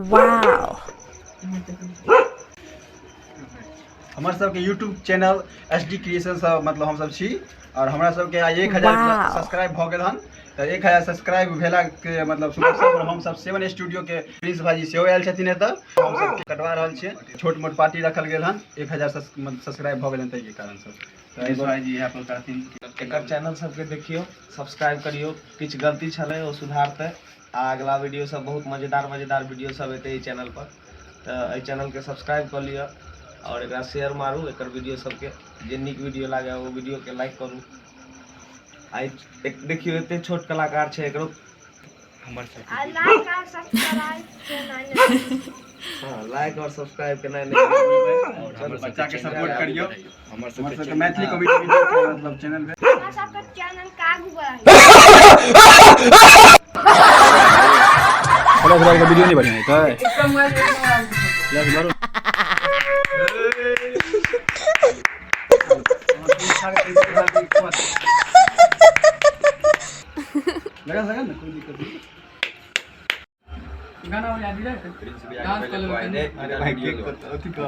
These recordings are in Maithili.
Wow. हमर सबके यूट्यूब चैनल एसडी क्रिएशन से मतलब हम सब छी और हमरा सबके आइ 1000 सब्सक्राइब भऽ गेल हन। तऽ 1000 सब्सक्राइब भेला के मतलब शुभ अवसर पर हम सब 7 स्टूडियो के प्रिंस भाईजी सेहो आयल छथिन एतऽ। हम सब कटवा रहल छियै, छोट मोट पार्टी रखल गेल हन। 1000 सब्सक्राइब भऽ गेल हन ताहिके कारण से। तऽ प्रिंस भाईजी इएह पर कहथिन। एकर चैनल सबके देखियौ, सब्सक्राइब करियौ, किछु गलती छलै ओ सुधारतै आ अगला वीडियो सब बहुत मजेदार मजेदार वीडियो सब एतै एहि चैनल पर। तऽ एहि चैनलके सब्सक्राइब कऽ लिअ और एकरा शेयर मारू, एकर वीडियो सबके जे नीक वीडियो लागे ओ वीडियोके लाइक करू। आइ देखियौ एते छोट कलाकार छै एकरो हमर सब लाइक और सब्सक्राइब केनाइ नहि। हाँ, लाइक और सब्सक्राइब केनाइ नहि भूलबै। और चलू, हमर बच्चा के सपोर्ट करियौ। हमर हमर सबके सबके मैथिली कॉमेडी वीडियो के मतलब चैनल भेल। हमरा सबके चैनल के आगू बढ़ाइए। थोड़ा थोड़ा वीडियो नहीं बढ़िया हेतै। लगा सका ना, कोई दिक्कत नहीं। गाना बजा दिया प्रिंस भैया डांस के कर पहले लेबै पहले अरे भाई केक अथी कह।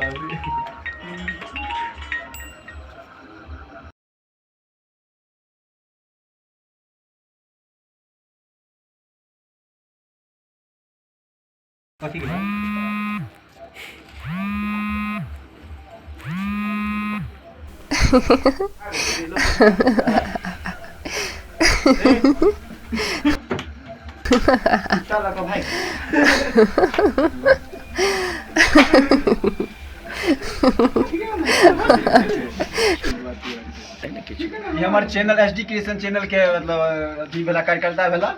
कथी के चल रखो भाई। ई हमर चैनल एसडी क्रिएशन चैनल के मतलब अथी भेला, कार्यकर्ता भेला।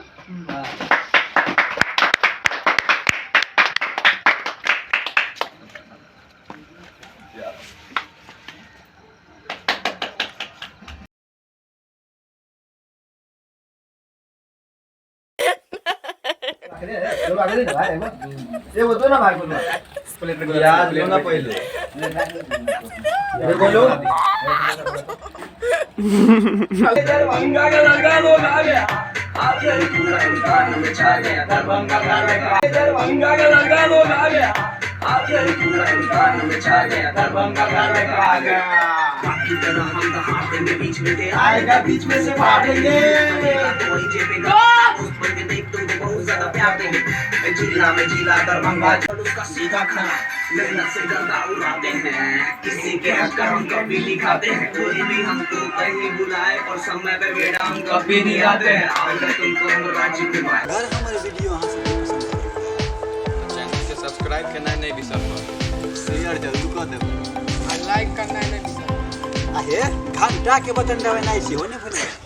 प्याज लो ना पहले, ये बोलो। आएगा बीच में से फाटेंगे। जिला में जिला दरभंगा उसका सीधा खाना मेहनत से गर्दा उड़ाते हैं, किसी के हक का हम कभी नहीं खाते हैं। कोई भी हमको कहीं बुलाए और समय पे बेड़ा हम कभी नहीं आते हैं। आएगा तुमको हम राज्य घुमाए। अगर हमर वीडियो अहाँ सबके पसंद आयल चैनल के सब्सक्राइब केनाइ नहि बिसरब, शेयर जरूर कऽ देबै लाइक करना नहीं बिसरबै। आ हे घंटा के बटन दबेनाइ सेहो नहि भूलबै।